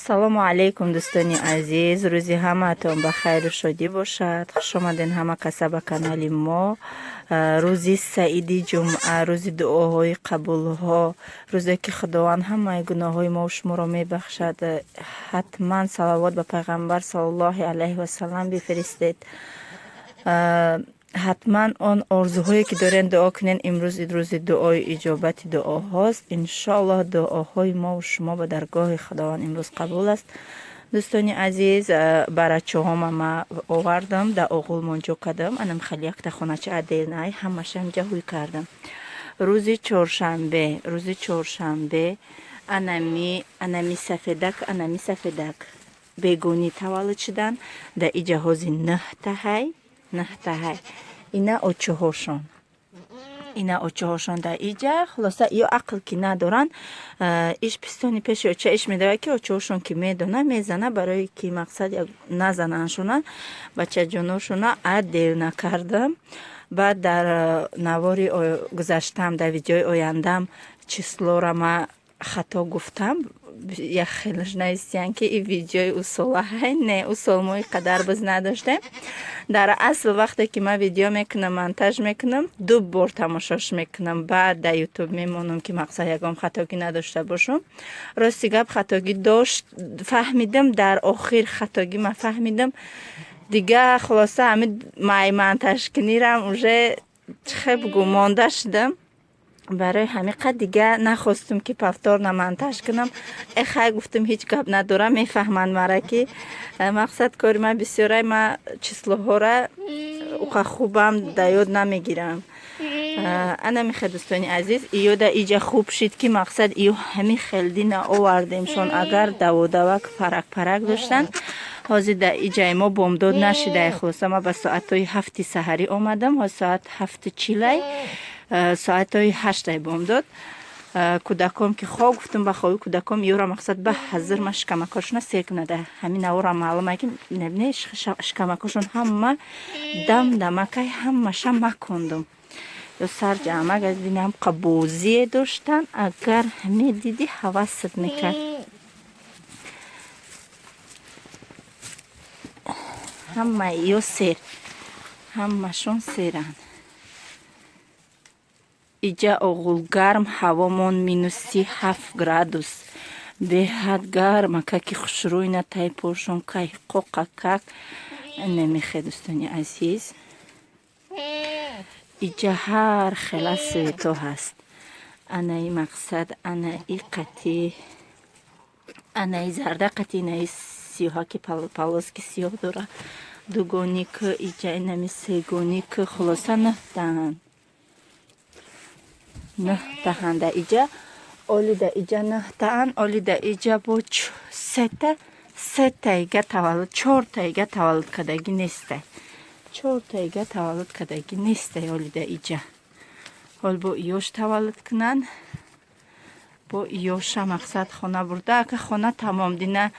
Ассалому алайкум, дӯстони азиз. Рӯзи ҳамаатон ба хайру шодӣ бошад. Хуш омаден ҳама каса ба канали мо. Рӯзи саиди ҷумъа, рӯзи дуоҳои қабулҳо, рӯзе ки Худованд ҳамаи гуноҳҳои мо шуморо мебахшад. Ҳатман салавот ба пайғамбар саллаллоҳи алайҳи васаллам бифиристед. Ҳатман он орзуҳое ки дорен, дуо кунен. Имрӯз рӯзи дуои иҷобати дуоҳост. Иншоаллоҳ, дуоҳои мову шумо ба даргоҳи Худованд имрӯз қабул аст. Дӯстони азиз, барачоҳома ма овардам, дар оғулмон ҷо кардам. Анам хеле якта хонача отдельный, ҳамаша инҷа ҳуй кардам. Рӯзи чоршанбе, рӯзи чоршанбе анами сафедак, анами сафедак бегонӣ таваллуд шудан. Дар иҷа ҳози нӯҳтаҳай, нӯҳтаҳай. Ина очаҳошон, ина очаҳошон дар иҷа. Хулоса, ё ақл ки надоранд, иш пистони пеши оча иш медавад, ки очаҳошон ки медона, мезана. Барои ки мақсад назананшона, бачаҷоношона отдельно кардам. Баъд дар навори гузаштам, дар видеои ояндам числора ма хато гуфтам. Як хелаш навистиян, ки и видеои усолаҳай. Не, усол мо қадар биз надоштем. Дар асл, вақте ки ман видео мекунам, монтаж мекунам, ду бор тамошош мекунам, баъд дар Ютуб мемонам, ки мақсад ягон хатогӣ надошта бошам. Рости гап, хатогӣ дошт, фаҳмидам. Дар охир хатогӣ ман фаҳмидам дига. Хулоса, ҳами май монтажкунирам уже чихе бугу, монда шудам. Барои ҳамин қад дига нахостум, ки повторно монтаж кунам. Э, хай, гуфтум, ҳеҷ гап надорам, мефаҳманд мара, ки мақсад кори ман бисёрай, ма числоҳора уқа хубам да ёд намегирам. Ана михе, дӯстони азиз, иёда иҷа хуб шид, ки мақсад иё ҳамин хел дина овардемшон. Агар даводавак парак парак доштанд, ҳозир дар иҷаи мо бомдод нашидай. Хулоса, ма ба соатҳои 7-и саҳарӣ омадам, ҳозир соат 7:40-ай, соатҳои 8-ай бомдод. Кӯдаком ки хоб, гуфтум, ба хоби кӯдаком ёра мақсад ба ҳазир ма шикамакошона сер кунада. Ҳамин навора маълума, ки небине, шикамакошон ҳама дам дамакай, ҳамаша макондум. Ё сарҷамак аз динам қабозие доштан, агар медидӣ, ҳавасат мекард. Ҳама ё сер, ҳамашон серанд. Иҷа оғул гарм, ҳавомон минус 37 градус, беҳад гарм. Акаки хушрӯйна тай пошон кай қоқакак немихе. Дӯстони азиз, иҷа ҳар хела цвето ҳаст. Анаи мақсад, анаи қатӣ, анаи зарда қатӣ, инаи сиёҳаки полоски сиёҳ дора, дугоник, иҷа инами сегоник. Хулоса, нӯҳтаанд, нӯҳтаанд дар иҷа. Оли дар иҷа нӯҳтаанд, оли дар иҷа бо сета, сетаига таваллуд, чортаига таваллуд кардагӣ нестай, чортаига таваллуд кардагӣ нестай оли дар иҷа. Ҳол бо иёш таваллуд кунанд, бо иёша мақсад хона бурда. Ака хона тамом дина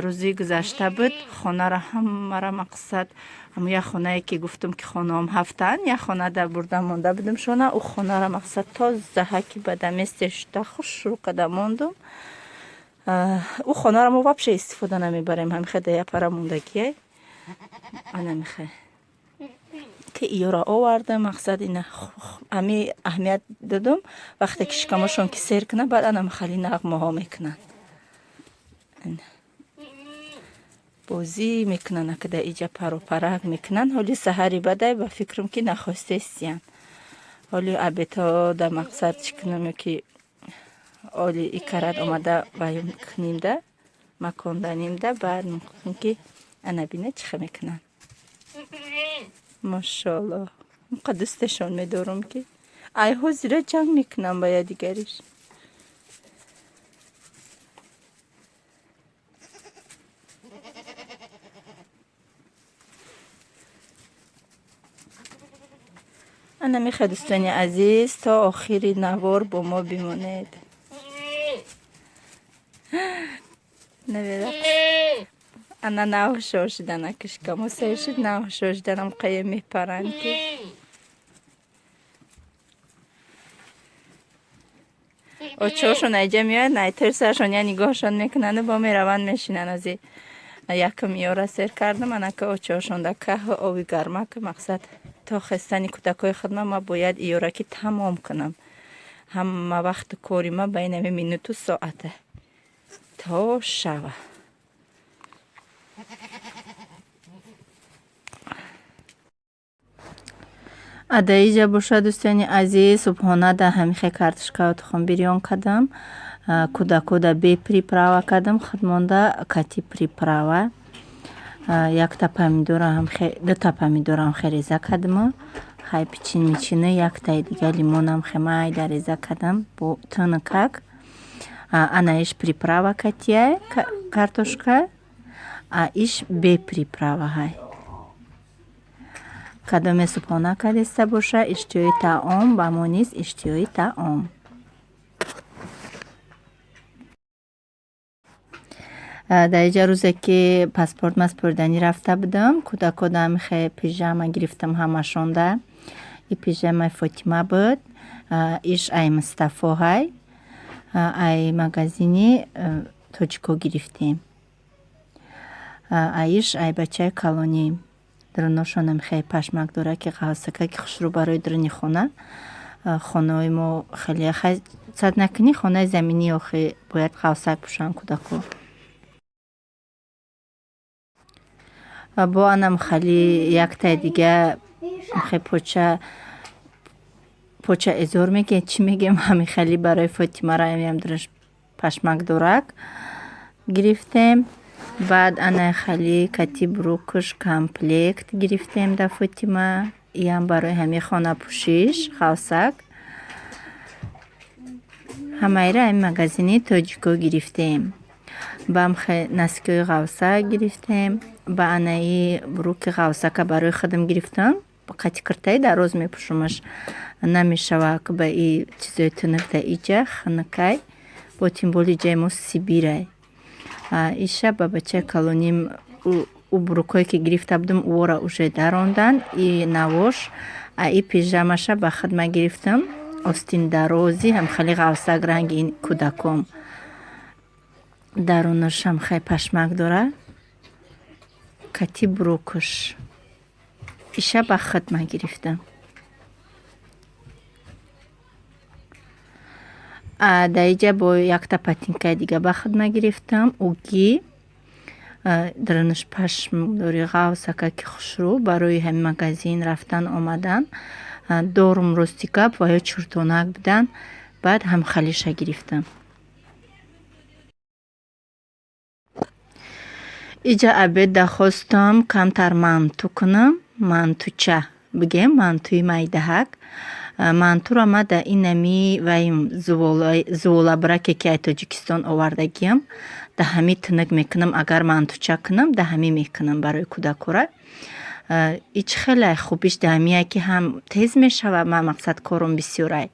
рӯзи гузашта буд, хонара ҳамара мақсад ҳамун як хонае ки гуфтум, ки хонаом ҳафтаанд, як хона дар бурда монда будем шона. Ӯ хонара мақсад тозаҳа ки ба даместе шуда, хушрӯ када мондум. Ӯ хонара мо вообще истифода намебарем, ҳамихе да япара мондагиай. Ана михе ки иёра овардам, мақсад ина ҳами аҳамият додум. Вақте ки шикамошон ки сер кунад, баъд ана махали нағмаҳо мекунанд, бозӣ мекунанд, акада иҷа пару парак мекунанд. Ҳоли саҳари бадай, ба фикрам, ки нахостестиянд. Ҳоли обедҳо да мақсад чӣ кунам, ё ки оли икарат омада ваём кунимда, маконданимда, баъд мумкин ки ана бина чӣ хел мекунанд. Машоаллоҳ, инқа дӯсташон медорам, ки ай ҳозира ҷанг мекунам ба якдигариш. Ана мехоҳед, дӯстони азиз, то охири навор бо мо бимонед. Навера ана навшо шудан, акишкамо сер шуд, навшо шуданам қая мепаранд ки. Очошон айҷа меояд, найтирсашон я нигоҳшон мекунанду бо мераванд мешинанд. Ази якм иёра сер кардам, анака очошон да каҳва оби гармак. Мақсад то хестани кӯдакҳои худма ма бояд иёра ки тамом кунам. Ҳама вақту кори ма ба инами минуту соата то шава. Адаиҷа боша, дӯстони азиз, субҳона да ҳамихе картошкао тухм бирён кардам. Кӯдакода бе приправа кардам, худмонда кати приправа. Якта помидора дута помидорам хе реза кардам. Хай пичин мичина, яктаи дига лимонам хе майда реза кардам бо тунукак. Анаиш приправа катия картошка, а иш бе приправа ҳай. Кадоме субҳона кардиста боша, иштиҳои таом, ба мо низ иштиҳои таом. Дар иҷа рӯзе ки паспорт ма спориданӣ рафта будам, кӯдакодам хе пижама гирифтам ҳамашонда. И пижамаи Фотима буд, иш ай Мустафо ҳай, ай магазини тоҷико гирифтем. Аиш ай бачаи калонӣ. Даруношонам хеле пашмак дорад, ки ғавсака ки хушрӯ барои даруни хона. Хонаҳои мо хеле сад накунӣ, хонаи заминӣ охи бояд ғавсак пӯшанд кӯдако. Бо анам хали яктаи дига хе поча эзор мегем, чӣ мегем, ҳами хали барои Фотимара ам дараш пашмак дорак гирифтем. Баъд ана хали кати брукш комплект гирифтем да Фотима, иам барои ҳами хонапӯшиш ғавсак. Ҳамаира ами магазини тоҷико гирифтем. Бам хе носкиҳои ғавсак гирифтем. Ба анаи бруки ғавсака барои худам гирифтам. Қати киртаи дароз мепӯшумаш, намешава ба и чизои тунук да иҷа хунукай, бо тимболи ҷаи мо Сибирай. Иша ба бачаи калоним ӯ брукҳое ки гирифта будам, ӯро уже дарондан. И навош, а и пижамаша ба худма гирифтам. Остин дарози ҳам хеле ғавсак ранги ин кӯдаком. Дарунаш ҳам хеле пашмак дора. Кати брукш. Иша ба худма гирифтам. Дар иҷа бо якта патинкаи дига ба худма гирифтам. Уги дарунаш пашм дори ғавсака ки хушрӯ барои ҳами магазин рафтан омадан. Дорум рости гап ва ё чуртонак будан, баъд ҳамхалиша гирифтам. Иҷа обед дахостам камтар манту кунам, мантуча бигем, мантуи майдаҳак. Мантура ма да инами вай зуволабраке ки ай Тоҷикистон овардагиам, да ҳами тунук мекунам. Агар мантуча кунам, да ҳами мекунам барои кӯдакора. Ич хеле хубиш да ҳамие ки ҳам тез мешава, ма мақсад корум бисёрай,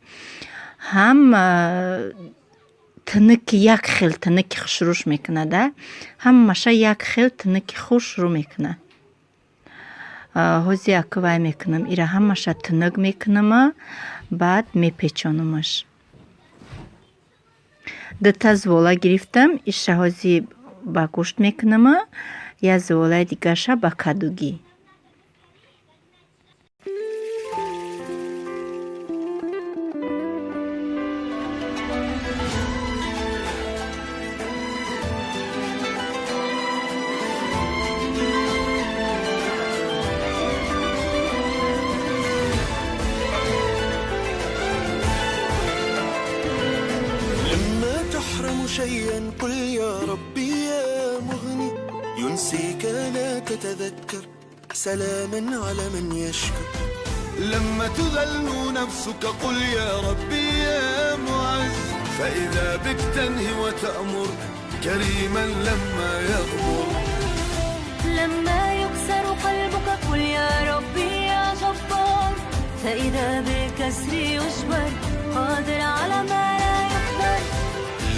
ҳам тунуки як хел тунуки хушрӯш мекунада, ҳамаша як хел тунуки хушрӯ мекунад. Ҳози як вай мекунам, ира ҳамаша тунук мекунама, баъд мепечонамаш. Дута зувола гирифтам, иша ҳози ба гӯшт мекунама, як зуволаи дигарша ба кадугӣ. شيئا قل يا ربي يا مغني ينسيك لا تتذكر سلاما على من يشكر. لما تذل نفسك قل يا ربي يا معز فإذا بك تنهي وتأمر كريما لما يغمر. لما يكسر قلبك قل يا ربي يا جبار فإذا بالكسر يجبر قادر على ما لا يقدر.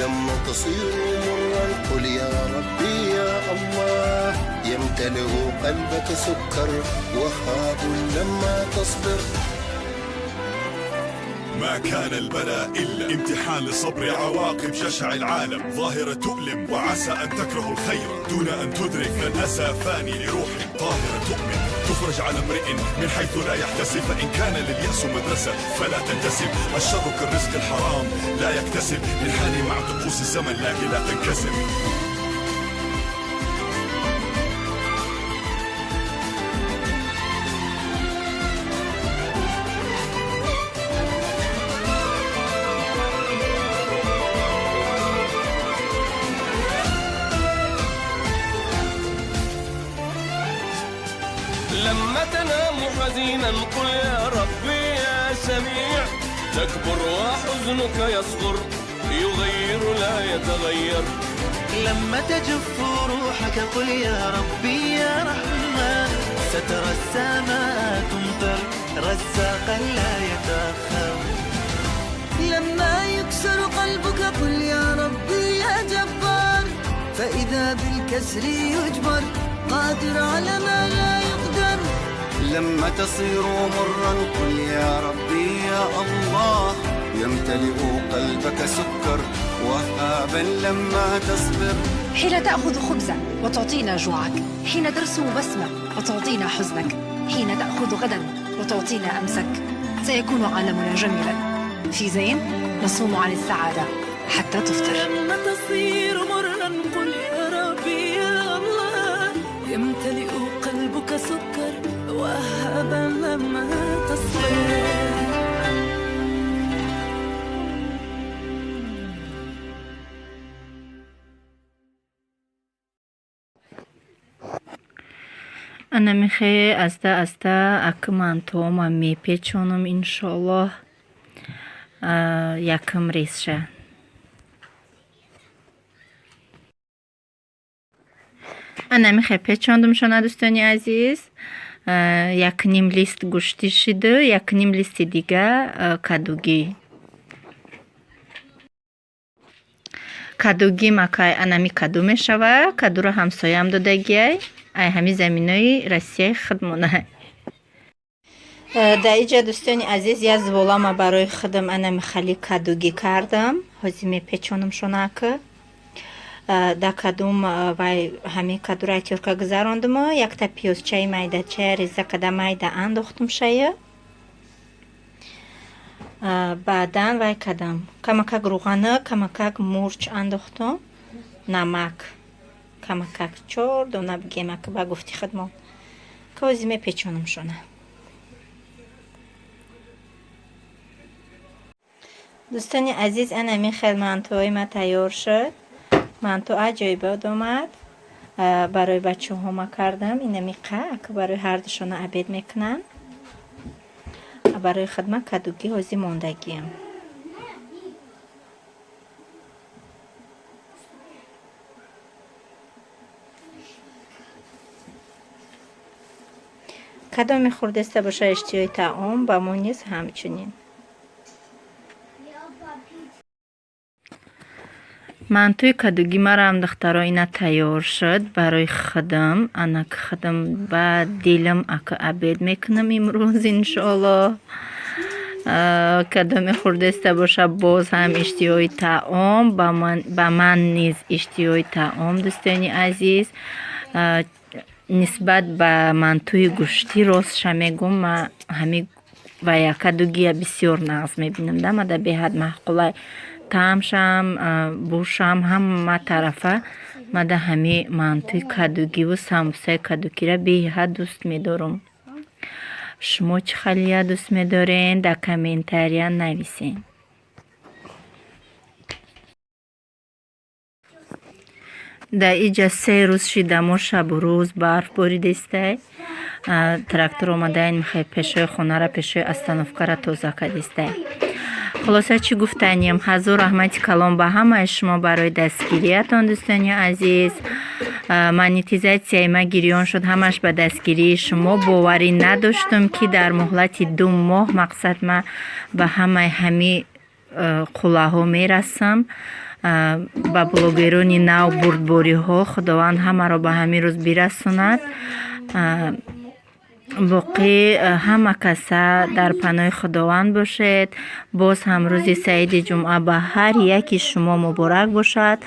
لما تصير مرا قل يا ربي يا الله يمتلئ قلبك سكر وهاب لما تصبر. ما كان البلاء إلا امتحان لصبر عواقب جشع العالم، ظاهرة تؤلم وعسى أن تكره الخير دون أن تدرك، فالأسى فاني لروح طاهرة تؤمن، تفرج على امرئ من حيث لا يحتسب، فإن كان لليأس مدرسة فلا تنتسب، الشر كالرزق الحرام لا يكتسب، انحني مع طقوس الزمن لكن لا تنكسب. لما تنام حزينا قل يا ربي يا سميع، تكبر وحزنك يصغر، يغير لا يتغير. لما تجف روحك قل يا ربي يا رحمن، سترى السماء تمطر رزاقا لا يتأخر. لما يكسر قلبك قل يا ربي يا جبار، فإذا بالكسر يجبر، قادر على ما لا يقدر. لما تصير مرا قل يا ربي يا الله، يمتلئ قلبك سكر وهابا لما تصبر. حين تأخذ خبزا وتعطينا جوعك، حين ترسم بسمة وتعطينا حزنك، حين تأخذ غدا وتعطينا أمسك، سيكون عالمنا جميلا. في زين نصوم عن السعادة حتى تفطر. لما تصير مرا قل يا ربي يا الله، يمتلئ قلبك سكر وهابا لما تصبر. Ана михе аста аста аки мантуома мепечонам, иншоаллоҳ, якм резша. Ана михе печондумшона, дӯстони азиз. Якним лист гӯштӣ шиду, якним листи дига кадугӣ. Кадугӣ макай анами каду мешава. Кадуро ҳамсоям додагиай, ай ҳами заминои Россияи худмонай. Дар иҷа, дӯстони азиз, як зволама барои худам анами хали кадугӣ кардам. Ҳозир мепечонамшонака. Да кадум вай ҳамин кадуро тёрка гузарондуму, якта пиёзчаи майдачая реза када майда андохтум шая. Баъдан вай кадам. Камакак рӯғана, камакак мурч андохтум, намак. Камакак чор дона бигемак ба гуфти худмон. Ҳозир мепечонамшона. Дӯстони азиз, ана ҳамин хел мантуҳои ма тайёр шуд. Манту аҷоибот омад. Барои бачаҳо ма кардам. Инами қак барои ҳардушона обед мекунанд. Барои худма кадугӣ ҳозир мондагиам. Кадоме хӯрдаста боша иштиҳои таом, ба мо низ ҳамчунин. Мантуи кадугӣ марам, духтаро, ина тайёр шуд барои худам. Анак худам ба дилам ака обед мекунам имрӯз, иншоаллоҳ. Кадоме хӯрдаста боша боз ҳам иштиҳои таом, ба ман низ иштиҳои таом, дӯстони азиз. Нисбат ба мантуи гӯштӣ, ростша мегӯм, ма ҳами вая кадугия бисёр нағз мебинам, да мада беҳад маъқулай. Таъмшам, бӯшам, ҳама тарафа мада ҳами мантуи кадугиву самбусаи кадугира беҳад дӯст медорам. Шумо чӣ халия дӯст медорен, дар комментария нависен. Дар иҷа 3 рӯз шидамо, шабу рӯз барф боридистай. Трактор омадаин, михай пешои хонара, пешои остановкара тоза кардистай. Хулоса, чӣ гуфтаниям? Ҳазор раҳмати калом ба ҳамаи шумо барои дастгириятон, дӯстони азиз. Монетизатсияи ма гирён шуд, ҳамаш ба дастгирии шумо. Боварӣ надоштум, ки дар муҳлати 2 моҳ мақсад ма ба ҳамаи ҳами қуллаҳо мерасам. Ба блогерони нав бурдбориҳо, Худованд ҳамаро ба ҳамин рӯз бирасонад. Боқӣ ҳама каса дар паноҳи Худованд бошед. Боз ҳам рӯзи саиди ҷумъа ба ҳар яки шумо муборак бошад.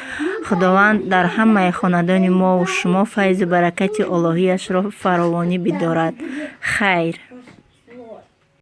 Худованд дар ҳамаи хонадони мову шумо файзу баракати олоҳияшро фаровонӣ бидорад. Хайр.